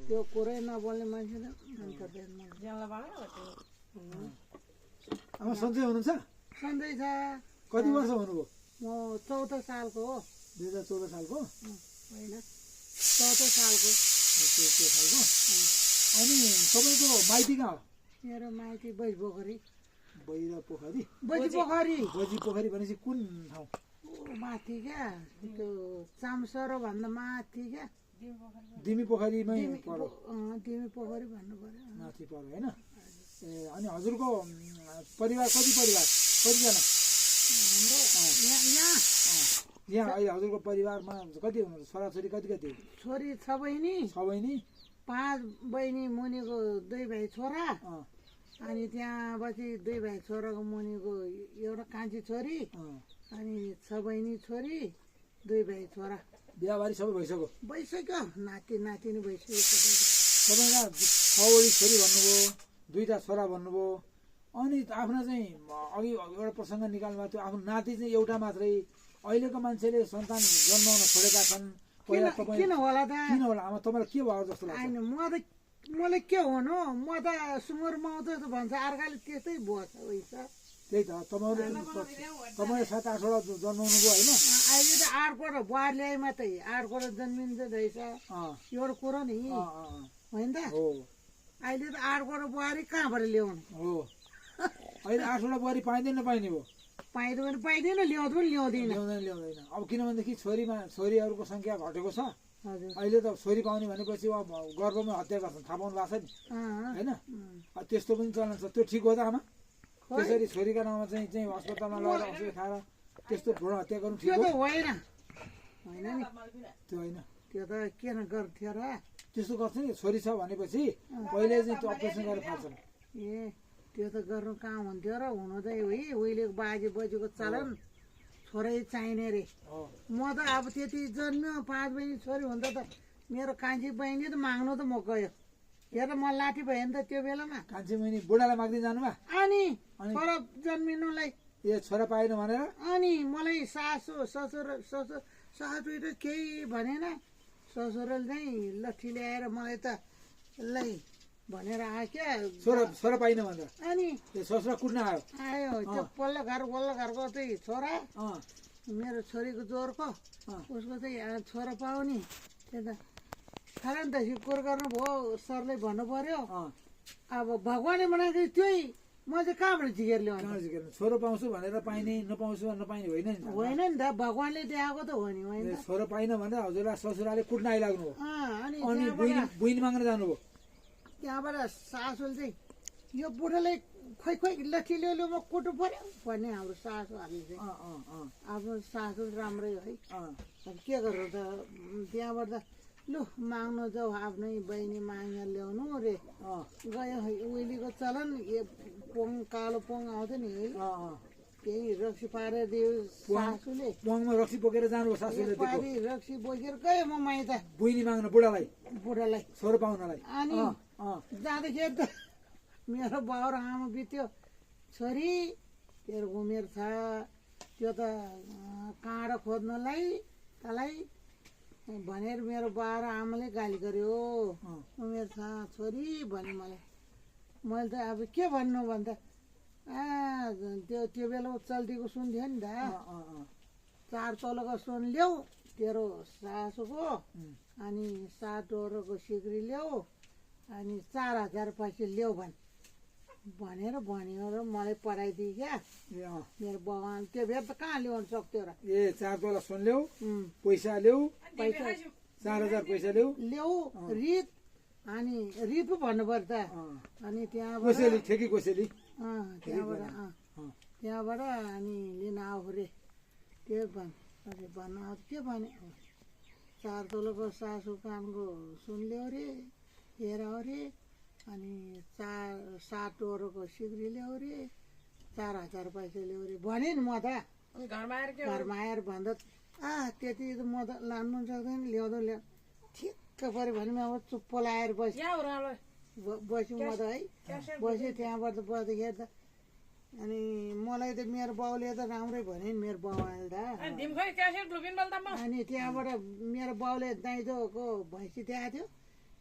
त्यो कुरै नबोल्ने मान्छेले अन्त आमा सन्चै हुनुहुन्छ? सन्चै छ। कति वर्ष हुनुभयो? म 14 सालको हो। 2014 सालको होइन 14 सालको। त्यो सालको। अनि तपाईँको माइती कहाँ हो? मेरो माइती बैज पोखरी। बैरा पोखरी? बैजी पोखरी। बैजी पोखरी भनेपछि कुन ठाउँ? माथि क्या त्यो चामसरो भन्दा माथि क्या दिमी पोखरीमै पर्यो। दिमी पोखरी भन्नु पर्यो। माथि पर्यो होइन? ए अनि हजुरको परिवार कतिजना? हाम्रो यहाँ यहाँ अहिले हजुरको परिवारमा कति हुनुहुन्छ? छोराछोरी कति? छोरी 6 बहिनी। 6 बहिनी। 5 बहिनी मुनिको 2 भाइ छोरा। अनि त्यहाँपछि 2 भाइ छोराको मुनिको एउटा कान्छी छोरी। अनि 6 बहिनी छोरी 2 भाइ छोरा। बिहाबारी सबै भइसक्यो। नाति नातिनी भइसक्यो। तपाईँका 6 वटा छोरी भन्नुभयो, 2टा छोरा भन्नुभयो। अनि आफ्नो चाहिँ अघि एउटा प्रसङ्ग निकाल्नु थियो, आफ्नो नाति चाहिँ एउटा मात्रै। अहिलेको मान्छेले सन्तान जन्माउन छोडेका छन्। किन होला त? किन होला आमा, तपाईँलाई के भयो जस्तो लाग्छ? होइन मलाई के हुनु, म त सुँगुर माउँ भन्छ, अर्काले त्यस्तै भएछ उइस। त्यही त तपाईँले 7-8 वटा जन्माउनु भयो होइन? अहिले त 8 कोटा बुहार ल्याए मात्रै 8 कोटा जन्मिन्छ रहेछ। एउटा कुरो नि होइन त? अहिले त 8 कोटा बुहारी कहाँबाट ल्याउनु? हो अहिले 8 वटा बुहारी पाइँदैन नपाइने भयो? पाइँदो पनि पाइँदैन, ल्याउँदो पनि ल्याउँदैन। अब किनभनेदेखि छोरीहरूको सङ्ख्या घटेको छ। अहिले त छोरी पाउने भनेपछि अब गर्भमै हत्या गर्छन्, थाहा पाउनु भएको छ नि होइन? त्यस्तो पनि चलन छ। त्यो ठिक हो त आमा? त्यसरी छोरीका नाउँमा चाहिँ अस्पतालमा लगेर औषधि खाएर त्यस्तो भ्रूण हत्या गर्नु ठिक हो? होइन होइन नि, त्यो होइन। त्यो त किन गर्थ्यो र? त्यस्तो गर्छ नि, छोरी छ भनेपछि पहिले चाहिँ त्यो अपरेसन गरेर फाल्छन्। ए त्यो त गर्नु कहाँ हुन्थ्यो र? हुनु त उहिलेको बाजे बजूको चलन छोरै चाहिने रे। म त अब त्यति जन्म्यो 5 बहिनी छोरी हुँदा त मेरो कान्छी बहिनी त माग्नु त म गयो। हेर म लाठी भयो नि त त्यो बेलामा। कान्छी बहिनी बुढालाई माग्दै जानुभयो? अनि छोरा जन्मिनुलाई ए छोरा पाएन भनेर? अनि मलाई सासुले केही भनेन। ससुराले चाहिँ लट्ठी ल्याएर मलाई त लै भनेर आयो क्या। छोरा पाइन भनेर? अनि ससुरा कुट्न आयो त्यो पल्लो घरको चाहिँ छोरा, मेरो छोरीको जोरको, उसको चाहिँ छोरा पाउने। त्यो त थाहा नि त, कुर गर्नुभयो सरले भन्नु पर्यो। अब भगवान्ले बनाएको त्यही म चाहिँ कहाँबाट झिकेर ल्याउनु? छोरो पाउँछु भनेर पाइने, नपाउँछु नपाइने होइन नि? होइन नि त, भगवान्ले दिएको त हो नि। होइन छोरो पाइन भनेर हजुरलाई ससुराले कुट्न आइलाग्नु हो? अनि बुइन माग्न जानुभयो? त्यहाँबाट सासुले चाहिँ यो बुढोलाई खोइ लट्ठी ल्याउनु म कुट्नु पर्यो भन्ने हाम्रो सासूहरूले चाहिँ। आफ्नो सासु राम्रै है, अब के गर्नु त। त्यहाँबाट त लु माग्नु जाऊ, आफ्नै बहिनी मागेर ल्याउनु रे गयो। उहिलेको चलन पोङ, कालो पोङ आउँथ्यो नि है, त्यही रक्सी पारेर दियो सासूले। पोङमा रक्सी बोकेर जानुभयो सासूले? रक्सी बोकेर गयो म माइत बुइनी माग्न बुढालाई छोरो पाउनलाई। अनि जाँदाखेरि त मेरो बाउ र आमा बित्यो। छोरी तेरो उमेर छ, त्यो त काँडो खोज्नलाई तँलाई भनेर मेरो बाउ र आमाले गाली गर्यो। उमेर छ छोरी भने मलाई। मैले त अब के भन्नु भन्दा त्यो बेला चल्तीको सुन थियो नि त, 4 तोलाको सुन ल्याऊ तेरो सासूको, अनि 7 डोरोको सिक्री ल्याऊ, अनि 4000 पैसा ल्याऊ भनेर भन्यो र मलाई पठाइदिए क्या मेरो बाउ। त्यो बेला त कहाँ ल्याउनु सक्थ्यो र? 4 तोला सुन ल्याऊ, पैसा ल्याऊ, 4000 पैसा ल्याऊ, रित अनि रित पो भन्नु पर्छ त। अनि त्यहाँबाट कोसेली त्यहाँबाट अनि लिन आऊ रे। त्यो भन्नु के भने 4 तोलाको सासु कानको सुन ल्याऊ रे, हेर रे, अनि 7 डोरोको सिक्री ल्याऊ रे, 4000 पैसा ल्याऊ रे भने नि। म त घरमा आएर भन्दा त्यति त म त लानु सक्दैन, ल्याउँदो ल्याउ ठिक्क पऱ्यो भने अब चुप्प लाएर बस्यो म त है। बस्यो त्यहाँबाट बस्दाखेरि त अनि मलाई त मेरो बाउले त राम्रै भन्यो नि मेरो बाउ आयो त। अनि त्यहाँबाट मेरो बाउले दाइजोको भैँसी देखाएको थियो,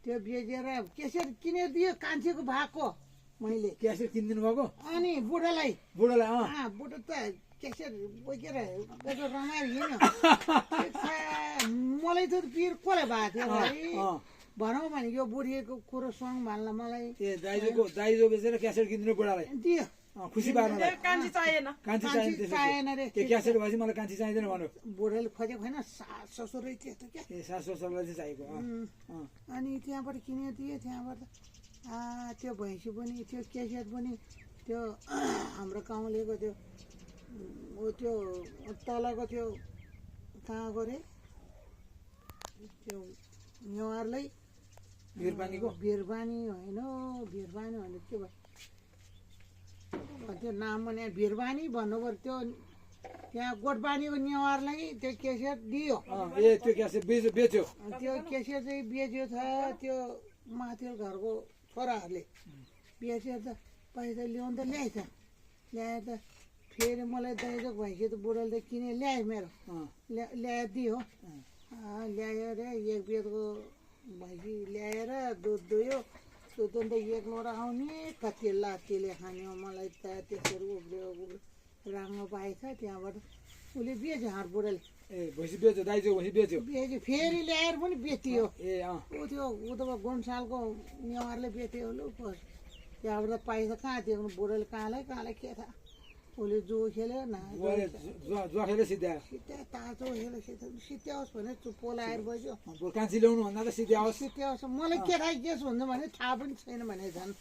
त्यो बेचेर केसेर किनेर दियो कान्छेको भागको मैले क्यासेट किनिदिनु भएको अनि बुढालाई बुढोलाई बुढो त केसेर बोकेर गएको रमाएर हिँड्यो मलाई त पिर कसले भएको थियो भाइ भनौँ भने यो बुढीको कुरो सुन भन्न मलाई ए दाइजो बेचेर क्यासेट किनिदिनु बुढालाई दियो खुसी पार्नलाई कान्छी चाहिएन कान्छी चाहिएन रे त्यो क्यासेट भएपछि मलाई कान्छी चाहिँदैन भन्यो बुढाले खोजेको होइन ससुरै थियो त क्या ए सासु ससुरालाई चाहिँ चाहिएको अनि त्यहाँबाट किनेर दियो त्यहाँबाट त्यो भैँसी पनि त्यो क्यासेट पनि त्यो हाम्रो गाउँलेको त्यो त्यो तलको त्यो कहाँको रे त्यो नेवारलाई वीरपानीको वीरबानी होइन वीरबानी भने के भयो त्यो नाम भने वीरबानी भन्नु पर्यो त्यो त्यहाँ गोठबानीको नेवारलाई त्यो केसेट दियो ए त्यो क्यासेट बेच्यो त्यो केसेट चाहिँ बेच्यो छ त्यो माथिल्लो घरको छोराहरूले बेचेर त पैसा ल्याउनु त ल्याएछ ल्याएर त फेरि मलाई दाइजो भैँसी त बुढाले त किने ल्याए मेरो ल्याएर दियो ल्याएर एक बेरको भैँसी ल्याएर दुध दुयो दुध त एक लोरा आउने कति लात्तीले खाने मलाई त त्यसरी उब्रियो राम्रो पाएछ त्यहाँबाट उसले बेच्यो हाट बुढाले ए भैँसी बेच्यो दाइजो भैँसी बेच्यो बेच्यो फेरि ल्याएर पनि बेचियो ए ऊ त्यो गुणसालको नेवारले बेच्यो लु त्यहाँबाट पैसा कहाँ थियो बुढाले कहाँलाई के थाहा उसले जो खेल्यो जुवा खेल्यो सिद्ध्यायो सित्या तातो खेल्यो सित्याओस् भने चुप्पो लगाएर बस्यो कान्छी ल्याउनु भन्दा त सिद्ध्याओस् सित्याओस् मलाई के थाहा के हुन्छ भने थाहा पनि छैन भने झन्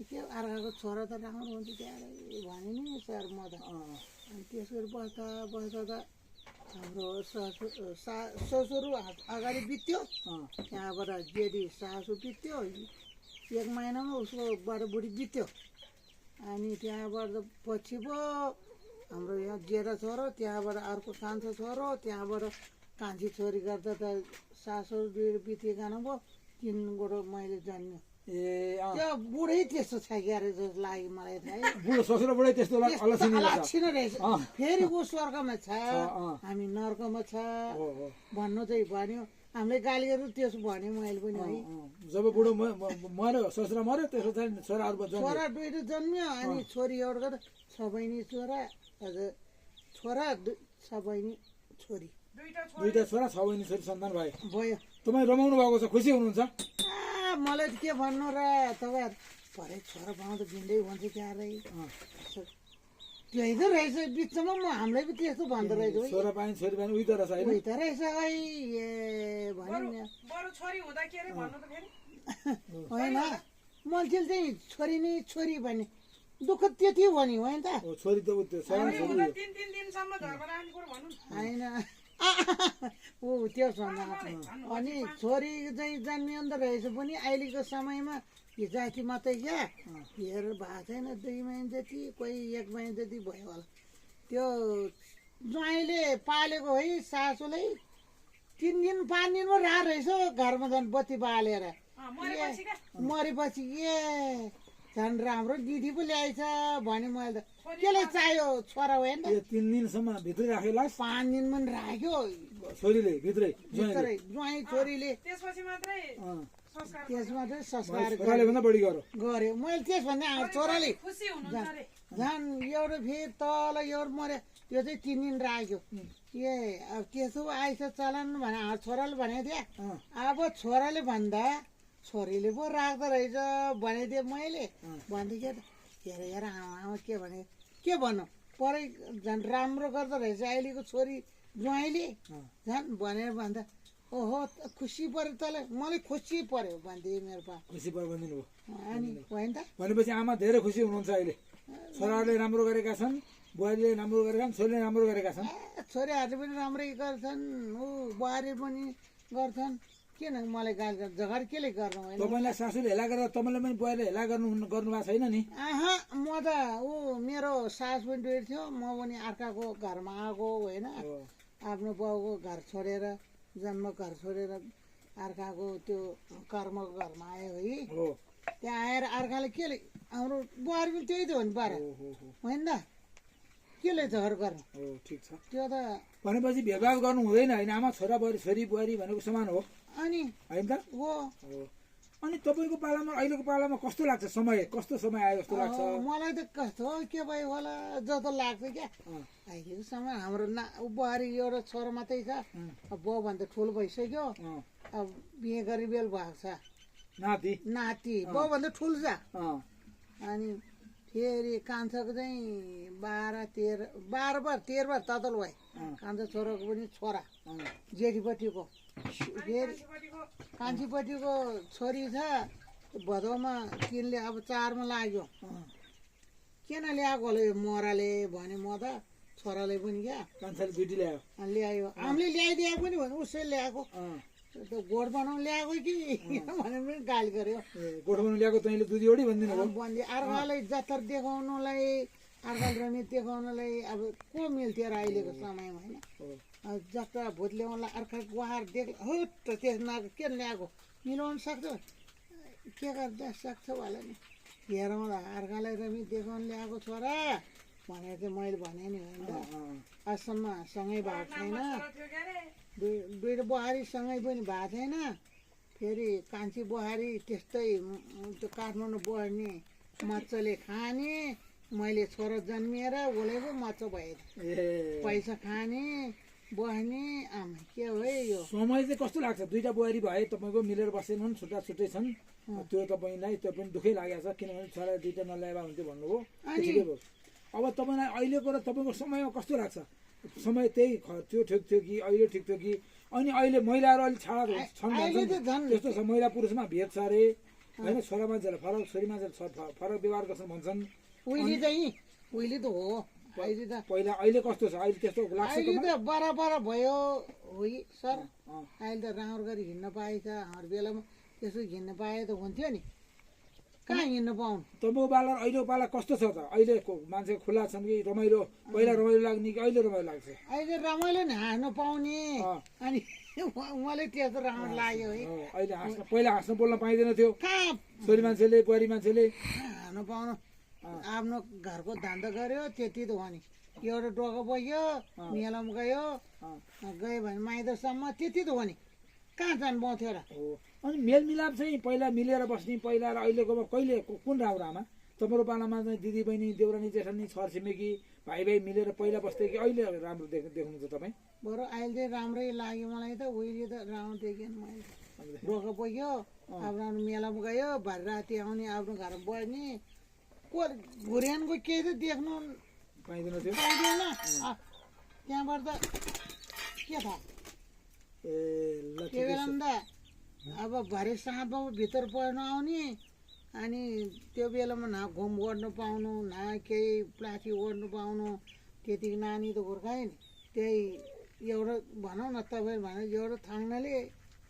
के अर्काको छोरा त राम्रो हुन्छ त्यहाँ भने नि सर म त अनि त्यसरी बस्दा त हाम्रो ससुरु अगाडि बित्यो त्यहाँबाट जेडी सासु बित्यो एक महिनामा उसको बुढी बित्यो अनि त्यहाँबाट पछि पो हाम्रो यहाँ जेठा छोरो त्यहाँबाट अर्को कान्छो छोरो त्यहाँबाट कान्छी छोरी गर्दा त सासु बितिकन भयो 3 गोठो मैले जन्म्यो ए त्यो बुढै त्यस्तो छ क्यारे जस्तो लाग्यो मलाई थाहा बुढो ससुरा बुढै त्यस्तो अलक्षिण रहेछ फेरि ऊ स्वर्गमा छ हामी नर्कमा छ भन्नु चाहिँ भन्यो हामीले गाली गरेर त्यसो भन्यो मैले पनि है जब बुढो मर्यो ससुरा मर्यो त्यसो चाहिँ छोराहरू छोरा 2 जन्मियो अनि छोरी एउटा 6 बहिनी छोरा छोरा 6 बहिनी छोरी 2टा छोरा 6 बहिनी छोरी सन्तान भयो तपाईँ रमाउनु भएको छ खुसी हुनुहुन्छ मलाई त के भन्नु र तपाईँ भरे छोरा पाउँदा भिन्दै हुन्छ क्या रे त्यही त रहेछ बिचमा म हामीलाई पनि त्यस्तो भन्दो रहेछ छोरा पानी छोरी पानी उही त रहेछ उही त रहेछ है ए भन्यो बरु छोरी हुँदा के रे भन्नु त फेरि होइन मान्छेले चाहिँ छोरी नै छोरी भने दुःख त्यति हो नि होइन त छोरी त हुँदा 3 दिनसम्म घरमा राख्ने कुरो भन्नु होइन ऊ त्यो अनि छोरी चाहिँ जन्मिँदो रहेछ पनि अहिलेको समयमा हिजाकी मात्रै क्या हेर भएको छैन 2 महिना जति कोही 1 महिना जति भयो होला त्यो ज्वाइँले पालेको है सासूलाई 3 दिन 5 दिनमा राह रहेछ घरमा झन् बत्ती बालेर मरेपछि ए झन् राम्रो दिदी पो ल्याएछ भने मैले त केले चाहियो छोरा होइन 3 दिनसम्म भित्रै राख्यो ला 5 दिन पनि राख्यो छोरीले भित्रै ज्वाइँ छोरीले त्यसपछि मात्रै त्यसमा चाहिँ संस्कार बढी गर्यो मैले त्यसभन्दा छोराले खुसी हुनुहुन्छ रे झन् एउटा फेरि तल एउटा मर्यो त्यो चाहिँ 3 दिन राख्यो ए अब त्यसो आइस चलन भने छोराले भनेको थिएँ अब छोराले भन्दा छोरीले पो राख्दो रहेछ भनेको थिएँ मैले भन्दै हेर आमा के भने के भनौँ परै झन् राम्रो गर्दो रहेछ अहिलेको छोरी ज्वाइँले झन् भनेर भन्दा ओहो खुसी पऱ्यो तँलाई मलाई खुसी पऱ्यो भनिदिए मेरो पा खुसी पऱ्यो भनिदिनु अनि होइन त भनेपछि आमा धेरै खुसी हुनुहुन्छ अहिले छोराहरूले राम्रो गरेका छन् बुहारीले राम्रो गरेका छन् छोरीले राम्रो गरेका छन् छोरीहरूले पनि राम्रै गर्छन् ऊ बुहारी पनि गर्छन् किन मलाई गाली गर्छ झगडा केले गर्नु होइन तपाईँलाई सासूले हेला गरेर तपाईँले पनि बुहारीले हेला गर्नु भएको छैन नि म त ऊ मेरो सास पनि डुएर थियो म पनि अर्काको घरमा आएको होइन आफ्नो बाउको घर छोडेर जन्म घर छोडेर अर्काको त्यो कर्मको घरमा आयो है त्यहाँ आएर अर्काले केले हाम्रो बुहारी पनि त्यही त हो नि पारा होइन त केले झगडा गर्नु ठिक छ त्यो त भनेपछि भेदभाव गर्नु हुँदैन होइन आमा छोरा बुहारी छोरी बुहारी भनेको समान हो अनि होइन त हो अनि तपाईँको पालामा अहिलेको पालामा कस्तो लाग्छ समय कस्तो समय आयो जस्तो लाग्छ मलाई त कस्तो के भयो होला जस्तो लाग्छ क्या अहिलेको समय हाम्रो बुहारी एउटा छोरा मात्रै छ अब बाउभन्दा ठुलो भइसक्यो अब बिहे गरी बेल भएको छ नाति बाउभन्दा ठुलो छ अनि फेरि कान्छाको चाहिँ 13 बार ततल भयो कान्छा छोराको पनि छोरा जेठीपट्टिको फेरि कान्छीपट्टिको छोरी छ भदौमा तिनले अब 4 मा लाग्यो किन ल्याएको होला यो मराले भने म त छोराले पनि क्या कान्छाले दुईटी ल्यायो ल्यायो हामीले ल्याइदिएको पनि भने उसै ल्याएको गोठ बनाउनु ल्याएको कि भनेर पनि गाली गर्यो गोठ बनाउनु ल्याएको तैँले दुधी ओडी भनिदिनु भयो बन्दी अर्कालाई जत्तर देखाउनुलाई अर्काले रमित देखाउनलाई अब को मिल्थ्यो र अहिलेको समयमा होइन जत्ता भोट ल्याउनलाई अर्का गुहार देख हो त त्यसमा के ल्याएको मिलाउनु सक्छ के गर्दा सक्छ होला नि हेरौँ अर्कालाई रमित देखाउनु ल्याएको छोरा भनेर चाहिँ मैले भने नि होइन आजसम्म सँगै भएको छैन दुईवटा बुहारी सँगै पनि भएको छैन फेरि कान्छी बुहारी त्यस्तै त्यो काठमाडौँ बस्ने मच्छले खाने मैले छोरा जन्मिएर उसले पो मच्छ भयो पैसा खाने बस्ने आमा के हो यो समय चाहिँ कस्तो लाग्छ दुईटा बुहारी भए तपाईँको मिलेर बसेनन् छुट्टा छुट्टै छन् त्यो तपाईँलाई त्यो पनि दुःखै लागेको छ किनभने छोरा दुईटा नल्याए हुन्थ्यो भन्नुभयो ठिकै भयो अब तपाईँलाई अहिलेको र तपाईँको समयमा कस्तो लाग्छ समय त्यही त्यो ठिक थियो कि अहिले ठिक थियो कि अनि अहिले महिलाहरू अलिक छाडा छन् त्यस्तो छ महिला पुरुषमा भेद छ अरे होइन छोरा मान्छेलाई फरक छोरी मान्छेले फरक व्यवहार गर्छन् भन्छन् उहिले त हो पहिला अहिले कस्तो छ अहिले त्यस्तो लाग्छ अहिले त बराबर भयो हो सर अहिले त राम्रो गरी हिँड्न पाएछ हाम्रो बेलामा त्यसो हिँड्न पाए त हुन्थ्यो नि कहाँ हिँड्न पाउनु तपाईँको पाला र अहिलेको पाला कस्तो छ त अहिलेको मान्छे खुल्ला छन् कि रमाइलो पहिला रमाइलो लाग्ने कि अहिले रमाइलो लाग्छ अहिले रमाइलो नि हाँस्नु पाउने अनि मलाई त्यस्तो राम्रो लाग्यो है अहिले पहिला हाँस्न बोल्न पाइँदैन थियो छोरी मान्छेले बुहारी मान्छेले हाँस्नु पाउनु आफ्नो घरको धन्दा गर्यो त्यति त हो नि एउटा डोको बग्यो मेलामा गयो भने माइदसम्म त्यति त हो नि कहाँ जानु पाउँथ्यो र अनि मेलमिलाप चाहिँ पहिला मिलेर बस्ने पहिला र अहिलेकोमा कहिले कुन राम्रो आमा तपाईँको पालामा चाहिँ दिदी बहिनी देउरानी जेठानी छरछिमेकी भाइ भाइ मिलेर पहिला बस्दै कि अहिले राम्रो देख्नुहुन्छ तपाईँ बरु अहिले चाहिँ राम्रै लाग्यो मलाई त उहिले त राम्रो देखेन मैले डोको बग्यो आफ्नो मेलामा गयो भरे राति आउने आफ्नो घरमा बस्ने को घुर्यानको केही त देख्नु पाइँदैन थियो पाइँदैन त्यहाँबाट त के थाहा त्यो बेलामा त अब भरे 7 बजे भित्र पढ्नु आउने अनि त्यो बेलामा न घुम ओढ्नु पाउनु न केही प्लास्टिक ओढ्नु पाउनु त्यतिको नानी त हुर्कायो नि त्यही एउटा भनौँ न तपाईँ भने एउटा थाङ्नाले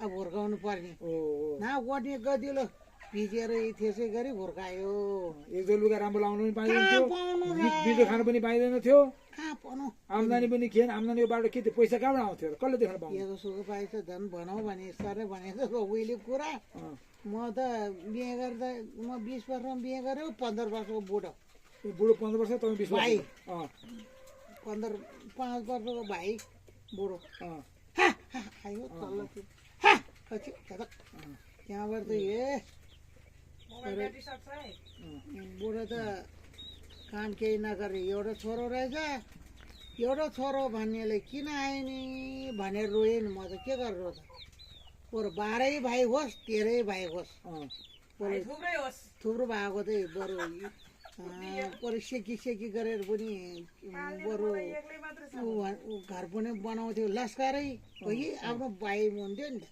अब हुर्काउनु पर्ने न ओढ्ने गदिलो भिजेर त्यसै गरी हुर्कायो एक दुई लुगा राम्रो लाउनु पनि पाइँदैन थियो बिजो खानु पनि पाइँदैन थियो कहाँ पाउनु आम्दानी पनि थिएन आम्दानीको बाटो के थियो पैसा कहाँबाट आउँथ्यो कसले देख्न पाउँथ्यो के सुख पाएछ झन् भनौँ भने सरले भनेको उहिले कुरा म त बिहे गर्दा म 20 वर्षमा बिहे गरेँ 15 वर्षको बुढो बुढो 15 वर्ष तपाईँ 20 भाइ 5 वर्षको भाइ बुढो आयो तल्लो त्यहाँबाट त बुढो त काम केही नगरे एउटा छोरो रहेछ एउटा छोरो भन्नेले किन आयो नि भनेर रोएँ नि म त के गरेर रोज बरु 12 भाइ होस् 13 भाइ होस् थुप्रो भएको चाहिँ बरु सेकी गरेर पनि बरु घर पनि बनाउँथ्यो लस्करै हो कि आफ्नो भाइ हुन्थ्यो नि त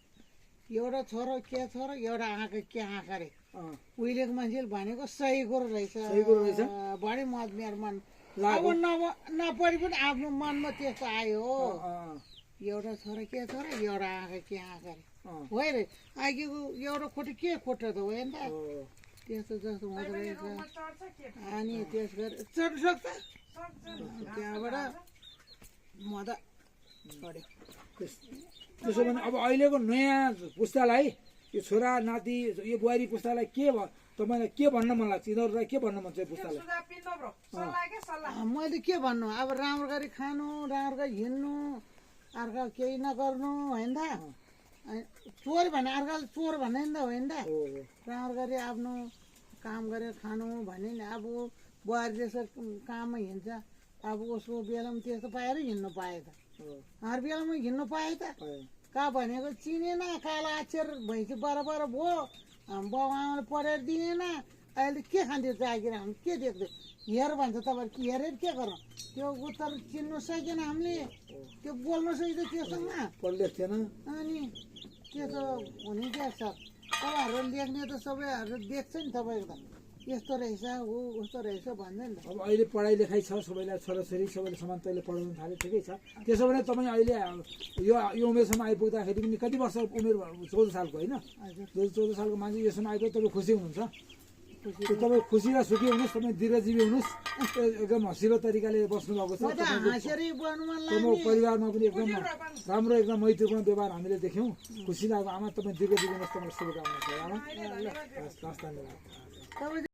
एउटा छोरो के छोरो एउटा आँखा के आँखा रे उहिलेको मान्छेले भनेको सही कुरो रहेछ बढी मत मेरो मन अब नपढी पनि आफ्नो मनमा त्यस्तो आयो एउटा छोरा के छोरा एउटा आँखा के आँखा रे हो रे अघिको एउटा खोटो के खोटो त होइन त त्यस्तो जस्तो हुँदो रहेछ अनि त्यस गरी चढ्नु सक्छ त्यहाँबाट म त छोडेँ त्यसो भने अब अहिलेको नयाँ पुस्तालाई यो छोरा नाति यो बुहारी पुस्तालाई के तपाईँलाई के भन्न मन लाग्छ यिनीहरूलाई के भन्न मन छ पुस्तालाई मैले के भन्नु अब राम्रो गरी खानु राम्रो गरी हिँड्नु अर्का केही नगर्नु होइन त अनि चोर भने अर्काले चोर भन्ने नि त होइन त हो राम्रो गरी आफ्नो काम गरेर खानु भने नि अब बुहारी जस्तो काममा हिँड्छ अब उसको बेलामा त्यस्तो पाएर हिँड्नु पाए त हर बेलामा हिँड्नु पाए त कहाँ भनेको चिनेन काला अक्षर भैँसी बराबर भयो बाउ आमाले पढेर दिएन अहिले के खान्थ्यो जागिर हामी के देख्थ्यो हेर भन्छ तपाईँहरू हेरेर के गरौँ त्यो उत्तर चिन्नु सकेन हामीले त्यो बोल्नु सकिँदैन त्योसँग पढ्लेख थिएन अनि त्यो त हुने क्या छ तपाईँहरू लेख्ने त सबैहरू देख्छ नि तपाईँको त यस्तो रहेछ ऊ उस्तो रहेछ भन्दैन नि त अब अहिले पढाइ लेखाइ छ सबैलाई छोराछोरी सबैले समान तैँले पढाउनु थाल्यो ठिकै छ त्यसो भने तपाईँ अहिले यो उमेरसम्म आइपुग्दाखेरि पनि कति वर्ष उमेर 14 सालको होइन हजुर 14 सालको मान्छे योसम्म आइपुग्दा तपाईँ खुसी हुनुहुन्छ खुसी तपाईँ खुसी र सुखी हुनुहोस् तपाईँ दीर्घजीवी हुनुहोस् एकदम हँसिलो तरिकाले बस्नुभएको छ म त हाँसेरै बोल्नु मन तपाईँको लाग्ने परिवारमा पनि एकदम राम्रो एकदम मैत्रीपूर्ण व्यवहार हामीले देख्यौँ खुसी लाग्यो आमा तपाईँ दीर्घजीवी हुनुहोस् तपाईँलाई शुभकामना छ आमा अहिले धन्यवाद हस् धन्यवाद तपाईँ